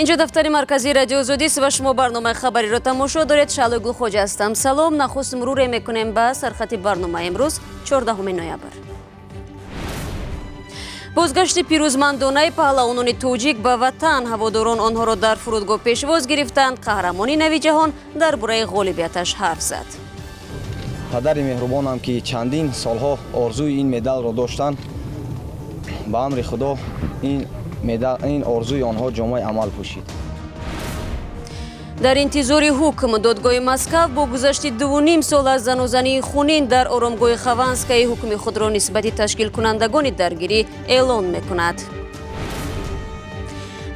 Инҷо дафтари марказии Радиои Озодӣ аст ва шумо барномаи хабариро тамошо доред. Шаҳло Гулхоҷа ҳастам. Салом. Нахуст муруре мекунем ба сархати барномаи имрӯз, 14 ноябр. Бозгашти пирӯзмандонаи паҳлавонони тоҷик ба ватан. Ҳаводорон онҳоро дар фурудгоҳ пешвоз гирифтанд. Қаҳрамони нави ҷаҳон дар бораи ғолибияташ ҳарф зад. Падари меҳрубонам, ки чандин солҳо орзуи ин медалро доштанд, ба амри Худо ин орзуи онҳо ҷомаи амал пӯшид. Дар интизори ҳукм, додгоҳи Москав бо гузашти 2,5 сол аз занозании хунин дар оромгоҳи Хованская ҳукми худро нисбати ташкилкунандагони даргирӣ эълон мекунад.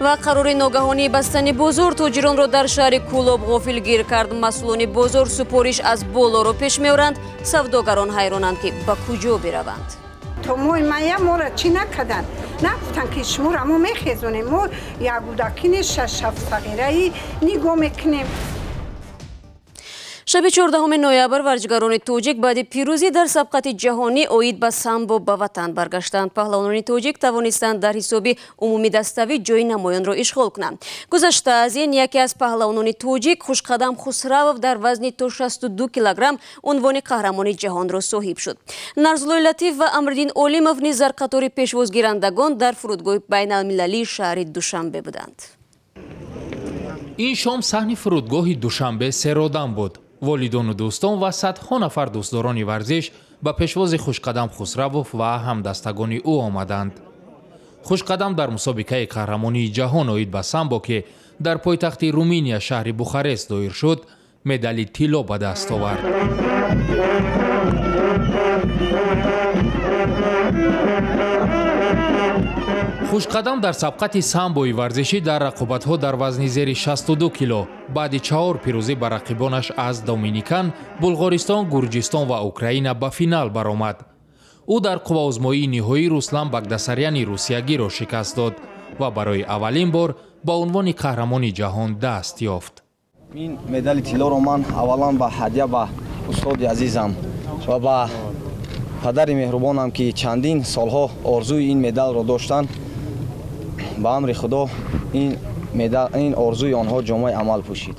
Ва қарори ногаҳонии бастани бозор тоҷиронро дар шаҳри Кӯлоб ғофилгир кард. Масъулони бозор супориш аз болоро пеш меоранд. Савдогарон ҳайронанд, ки ба куҷо бираванд. То мои мая моро чӣ накарданд? Нагуфтанд, ки шуморо мо мехезонем, мо як кӯдакини шаш-ҳафт сағираи нигоҳ мекунем. Шаби 14 ноябр варзишгарони тоҷик баъди пирӯзӣ дар сабқати ҷаҳонӣ оид ба самбо ба ватан баргаштанд. Паҳлавонони тоҷик тавонистанд дар ҳисоби умумидаставӣ ҷои намоёнро ишғол кунанд. Гузашта аз ин, яке аз паҳлавонони тоҷик, Хушқадам Хусравов, дар вазни то 62 килограмм унвони қаҳрамони ҷаҳонро соҳиб шуд. Нарзуллои Латиф ва Амриддин Олимов низ дар қатори пешвозгирандагон дар фурудгоҳи байналмилалии шаҳри Душанбе буданд. Ин шом саҳни фурудгоҳи Душанбе серодам буд. Волидону дӯстон ва садҳо нафар дӯстдорони варзиш ба пешвози Хушқадам Хусравов ва ҳамдастагони ӯ омаданд. Хушқадам дар мусобиқаи қаҳрамонии ҷаҳон оид ба самбо, ки дар пойтахти Руминия, шаҳри Бухарест доир шуд, медали тилло ба даст овард. Хушқадам дар сабқати самбои варзишӣ дар рақобатҳо дар вазни зери 62 кило баъди 4 пирӯзӣ ба рақибонаш аз Доминикан, Булғористон, Гурҷистон ва Украина ба финал баромад. Ӯ дар қувваозмоии ниҳоӣ Руслан Багдасаряни русиягиро шикаст дод ва барои аввалин бор ба унвони қаҳрамони ҷаҳон даст ёфт. Ин медали тиллоро ман аввалан ба ҳадя ба устоди азизам ва ба падари меҳрубонам, ки чандин солҳо орзуи ин медалро доштанд, ба амри Худо ин орзуи онҳо ҷомаи амал пӯшид.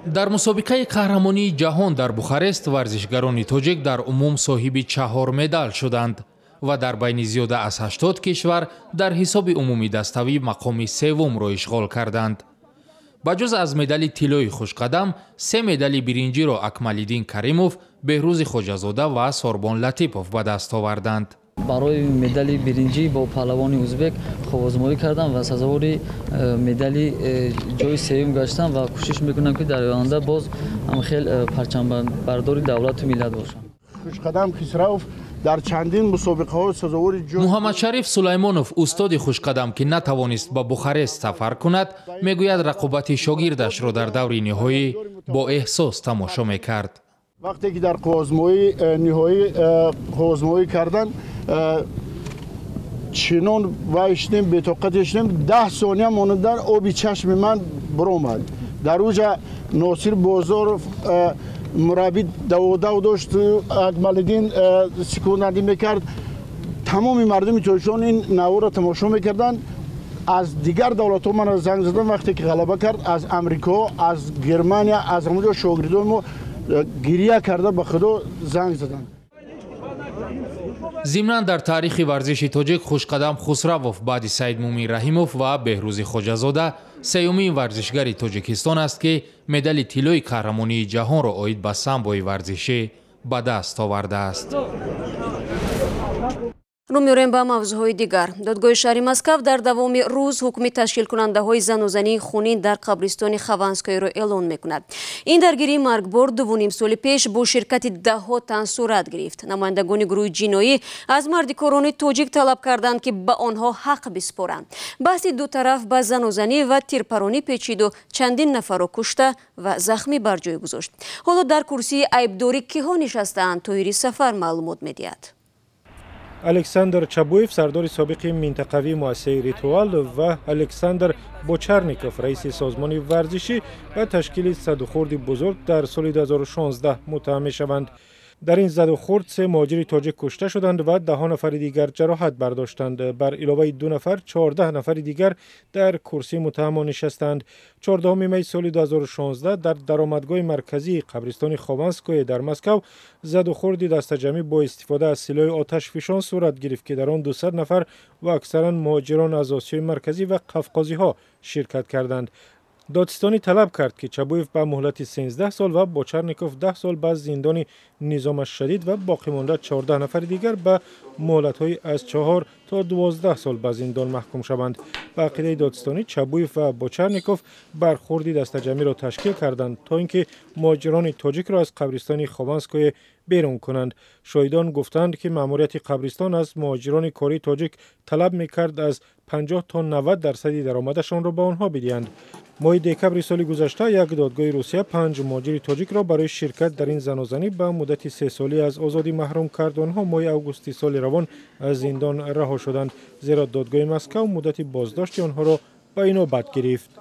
Дар мусобиқаи қаҳрамонии ҷаҳон дар Бухарест варзишгарони тоҷик дар умум соҳиби 4 медал шуданд ва дар байни зиёда аз 80 кишвар дар ҳисоби умумидаставӣ мақоми севумро ишғол карданд. Ба ҷуз аз медали тиллои Хушқадам, 3 медали биринҷиро Акмалиддин Каримов, Беҳрӯзи Хоҷазода ва Сорбон Латипов ба даст оварданд. Барои медали биринҷӣ бо паҳлавони узбек қувваозмоӣ кардам ва сазовори медали ҷои сеюм гаштам ва кӯшиш мекунам, ки дар оянда боз ҳам хел парчамбардори давлату миллат бошам. Хушқадам Хусравов дар чандин мусобиқаҳо сазовори ҷой. Муҳаммадшариф Сулаймонов, устоди Хушқадам, ки натавонист ба Бухарест сафар кунад, мегӯяд, рақобати шогирдашро дар даври ниҳоӣ бо эҳсос тамошо мекард. Вақте ки дар қувваозмоии ниҳоӣ қувваозмоӣ карданд, чинон вай шудем, бетоқат шудем, 10 сония монда оби чашми ман биромад. Дар уҷа Носир Бозоров мураббӣ даводав дошт, Акмалиддин секундандӣ мекард. Тамоми мардуми тоҷикистон ин наворро тамошо мекарданд. Аз дигар давлатҳо манро занг задан, вақте ки ғалаба кард, аз Амрико, аз Германия, аз ҳамонҷо шогирдони мо гирия карда ба Худо занг заданд. Зимнан, дар таърихи варзиши тоҷик Хушқадам Хусравов баъди Саидмумин Раҳимов ва Беҳрӯзи Хоҷазода сеюмин варзишгари Тоҷикистон аст, ки медали тиллои қаҳрамонии ҷаҳонро оид ба самбои варзишӣ ба даст овардааст. Рӯ меорем ба мавзӯъҳои дигар. Додгоҳи шаҳри Москав дар давоми рӯз ҳукми ташкилкунандаҳои занозании хунин дар қабристони Хованскойро эълон мекунад. Ин даргирии маргбор 2,5 соли пеш бо ширкати даҳҳо тан сурат гирифт. Намояндагони гурӯҳи ҷиноӣ аз мардикорони тоҷик талаб карданд, ки ба онҳо ҳақ биспоранд. Баҳси ду тараф ба занозанӣ ва тирпаронӣ печиду чандин нафарро кушта ва захмӣ бар ҷой гузошт. Ҳоло дар курсии айбдорӣ киҳо нишастаанд, Тоҳири Сафар маълумот медиҳад. Александр Чабуев, сардори собиқи минтақавии муассисаи «Ритуал», ва Александр Бочарников, раиси созмони варзишӣ, ба ташкили задухӯрди бузург дар соли 2016 муттаҳам мешаванд. Дар ин задухӯрд се муҳоҷири тоҷик кушта шуданд ва даҳҳо нафари дигар ҷароҳат бардоштанд. Бар иловаи 2 нафар, 14 нафари дигар дар курсии муттаҳамон нишастанд. 14 май соли 2016 дар даромадгоҳи марказии қабристони Хованское дар Москав задухӯрди дастаҷамъӣ бо истифода аз силоҳи оташфишон сурат гирифт, ки дар он 200 нафар ва аксаран муҳоҷирон аз Осиёи Марказӣ ва қафқозиҳо ширкат карданд. Додситонӣ талаб кард, ки Чабуев ба муҳлати 13 сол ва Бочарников 10 сол ба зиндони низомаш шадид ва боқимонда 14 нафари дигар ба муҳлатҳои аз 4 то 12 сол ба зиндон маҳкум шаванд. Ба ақидаи додситонӣ, Чабуев ва Бочарников бархӯрди дастаҷамъиро ташкил карданд, то ин ки муҳоҷирони тоҷикро аз қабристони Хованское берун кунанд. Шоҳидон гуфтанд, ки маъмурияти қабристон аз муҳоҷирони кории тоҷик талаб мекард аз 50 то 90 дарсади даромадашонро ба онҳо бидиҳанд. Моҳи декабри соли гузашта як додгоҳи Русия 5 муҳоҷири тоҷикро барои ширкат дар ин занозанӣ ба муддати 3 солӣ аз озодӣ маҳрум кард. Онҳо моҳи августи соли равон аз зиндон раҳо шуданд, зеро додгоҳи Москав муддати боздошти онҳоро ба инобат гирифт.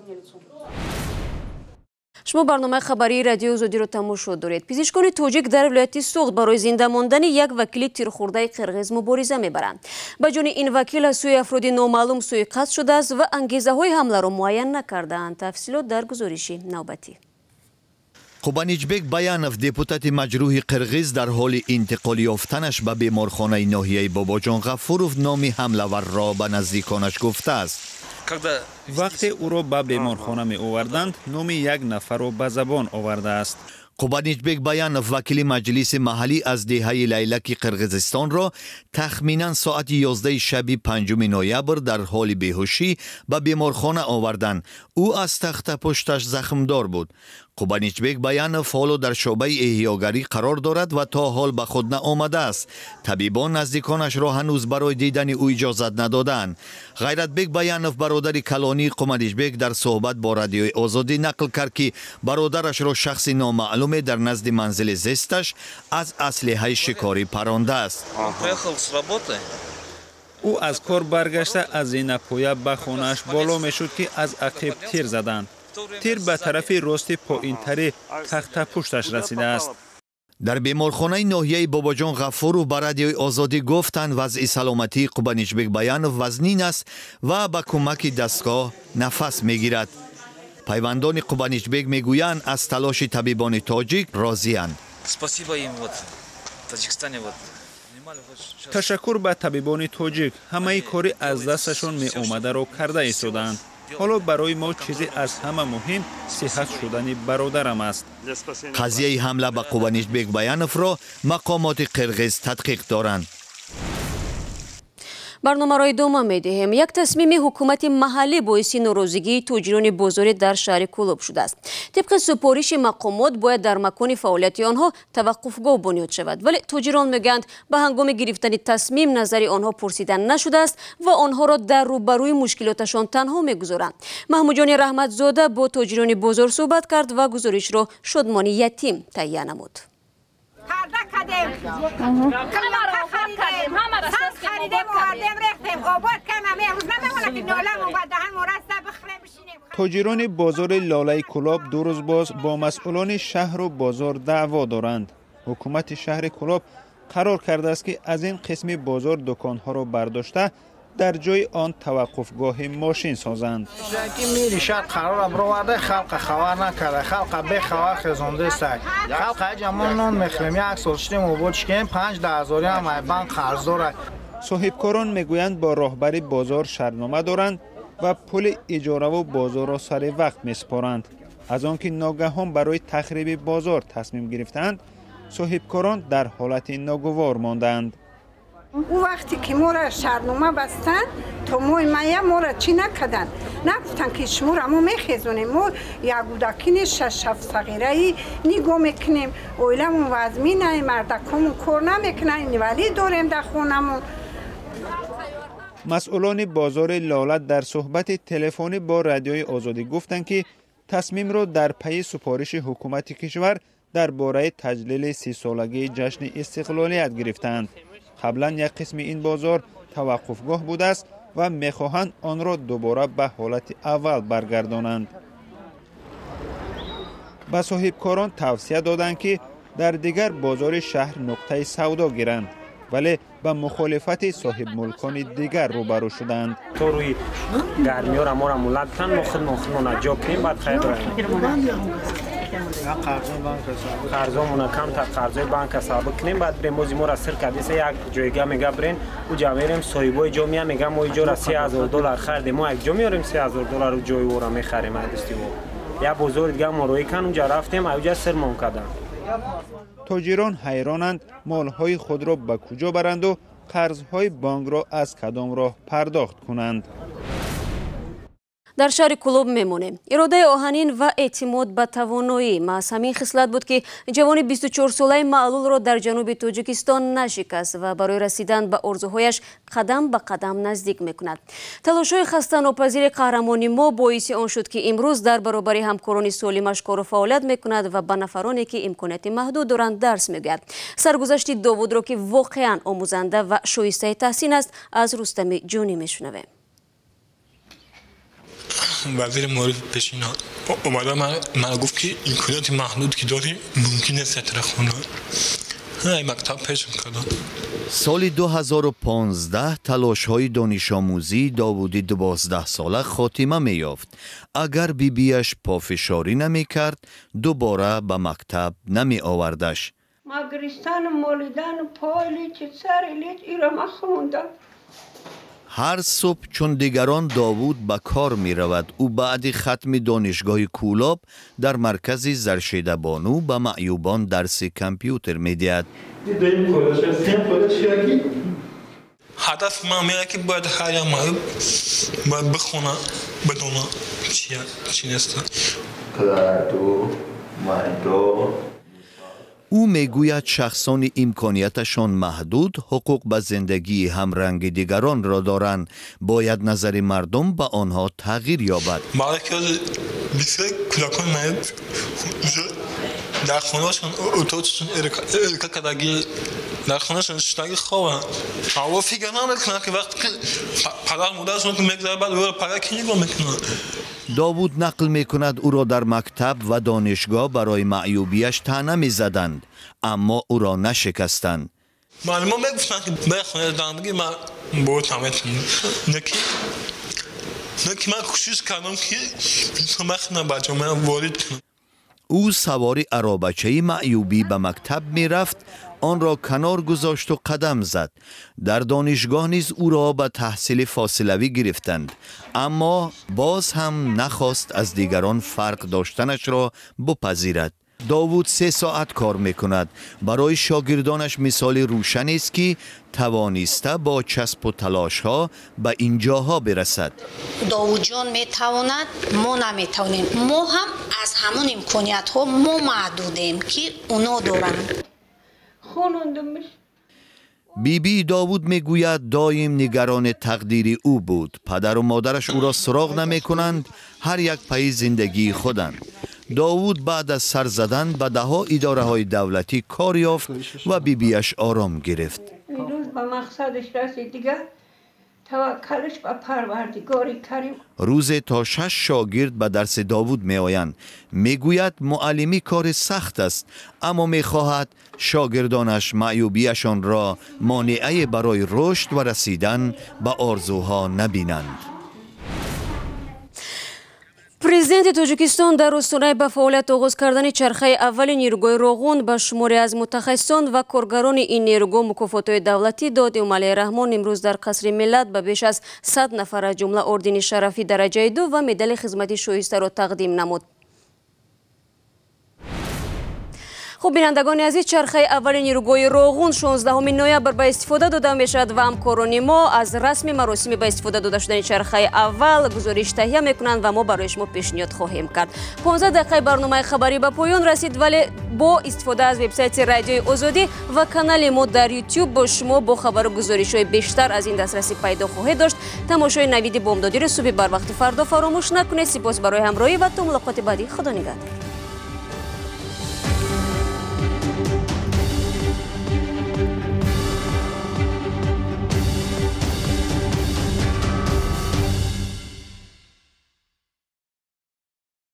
Шумо барномаи хабарии Радиои Озодиро тамошо доред. Пизишкони тоҷик дар вилояти Суғд барои зинда мондани як вакили тирхӯрдаи қирғиз мубориза мебаранд. Ба ҷони ин вакил аз сӯи афроди номаълум суиқасд шудааст ва ангезаҳои ҳамларо муайян накардаанд. Тафсилот дар гузориши навбатӣ. Қубаничбек Баянов, депутати маҷрӯҳи қирғиз, дар ҳоли интиқол ёфтанаш ба беморхонаи ноҳияи Бобоҷон Ғафуров номи ҳамлаварро ба наздиконаш гуфтааст. Вақте ӯро ба беморхона меоварданд, номи як нафарро ба забон овардааст. Қубаничбек Баянов, вакили маҷлиси маҳаллӣ аз деҳаи Лайлаки Қирғизистонро тахминан соати 11 шаби 5 ноябр дар ҳоли беҳушӣ ба беморхона оварданд. Ӯ аз тахтапушташ захмдор буд. Қубаничбек Баянов ҳоло дар шӯъбаи эҳёгарӣ қарор дорад ва то ҳол ба худ наомадааст. Табибон наздиконашро ҳанӯз барои дидани ӯ иҷозат надодаанд. Ғайратбек Баянов, бародари калонии Қубаничбек, дар суҳбат бо Радиои Озодӣ нақл кард, ки бародарашро шахси номаълуме дар назди манзили зисташ аз аслиҳаи шикорӣ парондааст. Ӯ аз кор баргашта аз зинапоя ба хонааш боло мешуд, ки аз ақиб тир заданд. Тир ба тарафи рости поинтари тахтапушташ расидааст. Дар беморхонаи ноҳияи Бобоҷон Ғафуров ба Радиои Озодӣ гуфтанд, вазъи саломатии Қубаничбек Баянов вазнин аст ва ба кӯмаки дастгоҳ нафас мегирад. Пайвандони Қубаничбек мегӯянд, аз талоши табибони тоҷик розианд. Ташаккур ба табибони тоҷик, ҳамаи кори аз дасташон меомадаро карда истодаанд. Ҳоло барои мо чизе аз ҳама муҳим сиҳат шудани бародарам аст. Қазияи ҳамла ба Қубаничбек Баяновро мақомоти қирғиз тадқиқ доранд. Барномаро идома медиҳем. Як тасмими ҳукумати маҳаллӣ боиси норозигии тоҷирони бозорӣ дар шаҳри Кӯлоб шудааст. Тибқи супориши мақомот бояд дар макони фаъолияти онҳо таваққуфгоҳ бунёд шавад, вале тоҷирон мегӯянд, ба ҳангоми гирифтани тасмим назари онҳо пурсида нашудааст ва онҳоро дар рӯбарӯи мушкилоташон танҳо мегузоранд. Маҳмудҷони Раҳматзода бо тоҷирони бозор суҳбат кард ва гузоришро Шодмони Ятим таҳия намуд. Тоҷирони бозори Лолаи Кӯлоб 2 рӯз боз бо масъулони шаҳру бозор даъво доранд. Ҳукумати шаҳри Кӯлоб қарор кардааст, ки аз ин қисми бозор дуконҳоро бардошта дар ҷои он таваққуфгоҳи мошин созанд. Мири шаҳр қарора бироварда, халқа хабар накарда, халқа бехабар хезондааст. Халқа аҷа мо нон мехӯрем, як сол шудем обод шикем, 5-10 ҳазорӣ ҳам ай банк қарздор. Соҳибкорон мегӯянд, бо роҳбари бозор шартнома доранд ва пули иҷораву бозорро сари вақт месупоранд. Аз он ки ногаҳон барои тахриби бозор тасмим гирифтаанд, соҳибкорон дар ҳолати ногувор мондаанд. Ӯ вақте ки моро шартнома бастанд, то моҳи мая моро чӣ накарданд? Нагуфтанд, ки шуморо мо мехезонем, мо як кӯдакини 6-7 сағираи нигоҳ мекунем, оиламон вазминае, мардакомон кор намекунанд, инвалид дорем дар хонамон. Масъулони бозори Лола дар суҳбати телефонӣ бо Радиои Озодӣ гуфтанд, ки тасмимро дар пайи супориши ҳукумати кишвар дар бораи таҷлили 30-солагии ҷашни истиқлолият гирифтаанд. Қаблан як қисми ин бозор таваққуфгоҳ будааст ва мехоҳанд онро дубора ба ҳолати аввал баргардонанд. Ба соҳибкорон тавсия доданд, ки Дар дигар бозори шаҳр нуқтаи савдо гиранд, вале ба мухолифати соҳибмулкони дигар рӯбарӯ шуданд. То рӯи гармиёра моро муллат кунанд, мо худмон ҷо кунем, баъд хайр қарзомона камтар қарзои банка саб кунем, баъд бирем. Ози моро сир кардеса як ҷойга мега бирен, уҷа мерем, соҳибои ҷо мея мега мо иҷора $3000 харидем, мо як ҷо меорем $3000 ҷои ора мехарем дасти мо. Як бозори дига мо роӣ кан, уҷа рафтем, уҷа сирмон карданд. Тоҷирон ҳайронанд, молҳои худро ба куҷо баранду қарзҳои бонкро аз кадом роҳ пардохт кунанд. Дар шаҳри Кулоб мемонем. Иродаи оҳанин ва эътимод ба тавоноӣ маҳз ҳамин хислат буд, ки ҷавони 24-солаи маълулро дар ҷануби Тоҷикистон нашикаст ва барои расидан ба орзуҳояш қадам ба қадам наздик мекунад. Талошҳои хастанопазири қаҳрамони мо боиси он шуд, ки имрӯз дар баробари ҳамкорони солимаш кору фаъолият мекунад ва ба нафароне, ки имконияти маҳдуд доранд, дарс мегӯяд. Саргузашти Довудро, ки воқеан омӯзанда ва шоистаи таҳсин аст, аз Рустами Ҷонӣ мешунавем. Вазири маориф пешина омада ман гуфт, ки имкониёти маҳдуд ки дорӣ, мумкин нест ятара хона мактаб пешм кардам. Соли 2015 талошҳои донишомӯзии Довуди 12-сола хотима меёфт. Агар бибиаш пофишорӣ намекард, дубора ба мактаб намеовардаш. Ма гиристану молидану пой лич, сари лич, иро ма хондам. Ҳар субҳ чун дигарон Довуд ба кор меравад. Ӯ баъди хатми донишгоҳи Кӯлоб дар маркази Заршедабону ба маъюбон дарси компютер медиҳад. Ҳадаф ман меяд, ки бояд ҳар як маъюб бояд бихона, бидона чи нест. Ӯ мегӯяд, шахсони имконияташон маҳдуд ҳуқуқ ба зиндагии ҳамранги дигаронро доранд. Бояд назари мардум ба онҳо тағйир ёбад. Бисёр кӯдакони маъюб дар хонаашон утоқшон эрка кардагӣ, дар хонаашон шиштагӣ хобанд. Ҳаво фикр намекунанд, ки вақте ки падар модарашон мегузарад, баъд ӯро падар ки нигоҳ мекунад. Довуд нақл мекунад, ӯро дар мактаб ва донишгоҳ барои маъюбияш таъна мезаданд, аммо ӯро нашикастанд. Муаллимо мегуфтанд, ки бехона дандагӣ ман бо наметавонам. Не ки ман кӯшиш кардам, ки махна ба ҷомеа ворид кунам. Ӯ савори аробачаи маъюбӣ ба мактаб мерафт, онро канор гузошту қадам зад. Дар донишгоҳ низ ӯро ба таҳсили фосилавӣ гирифтанд, аммо боз ҳам нахост аз дигарон фарқ доштанашро бипазирад. Довуд 3 соат кор мекунад. Барои шогирдонаш мисоли рӯшанест, ки тавониста бо часпу талошҳо ба ин ҷоҳо бирасад. Довудҷон метавонад, мо наметавонем. Мо ҳам аз ҳамон имкониятҳо мо маҳдудем, ки оно доранд. Бибии Довуд мегӯяд, доим нигарони тақдири ӯ буд. Падару модараш ӯро суроғ намекунанд, ҳар як пайи зиндагии худанд. Довуд баъд аз сар задан ба даҳҳо идораҳои давлатӣ кор ёфт ва бибиаш ором гирифт. Имрӯз ба мақсадаш расид, дигар таваккалаш ба Парвардигори Карим. Рӯзе то 6 шогирд ба дарси Довуд меоянд. Мегӯяд, муаллимӣ кори сахт аст, аммо мехоҳад шогирдонаш маъюбияшонро монеае барои рушд ва расидан ба орзуҳо набинанд. Президенти Тоҷикистон дар остонаи ба фаъолият оғоз кардани чархаи аввали нерӯгоҳи Роғун ба шуморе аз мутахассисон ва коргарони ин нерӯгоҳ мукофотҳои давлатӣ дод. Эмомалӣ Раҳмон имрӯз дар Қасри Миллат ба беш аз 100 нафар, аз ҷумла ордени шарафӣ дараҷаи 2 ва медали хизмати шоистаро тақдим намуд. Хуб, бинандагони азиз, чархаи аввали нерӯгоҳи Роғун 16 ноябр ба истифода дода мешавад ва ҳамкорони мо аз расми маросими ба истифода дода шудани чархаи аввал гузориш таҳия мекунанд ва мо барои шумо пешниҳод хоҳем кард. 15 дақиқаи барномаи хабарӣ ба поён расид, вале бо истифода аз вебсайти Радиои Озодӣ ва канали мо дар YouTube бо шумо бо хабару гузоришҳои бештар аз ин дастрасӣ пайдо хоҳед дошт. Тамошои навиди бомдодиро субҳи барвақти фардо фаромӯш накунед. Сипос барои ҳамроҳӣ ва то мулоқоти баъдӣ. Худо нигаҳдор.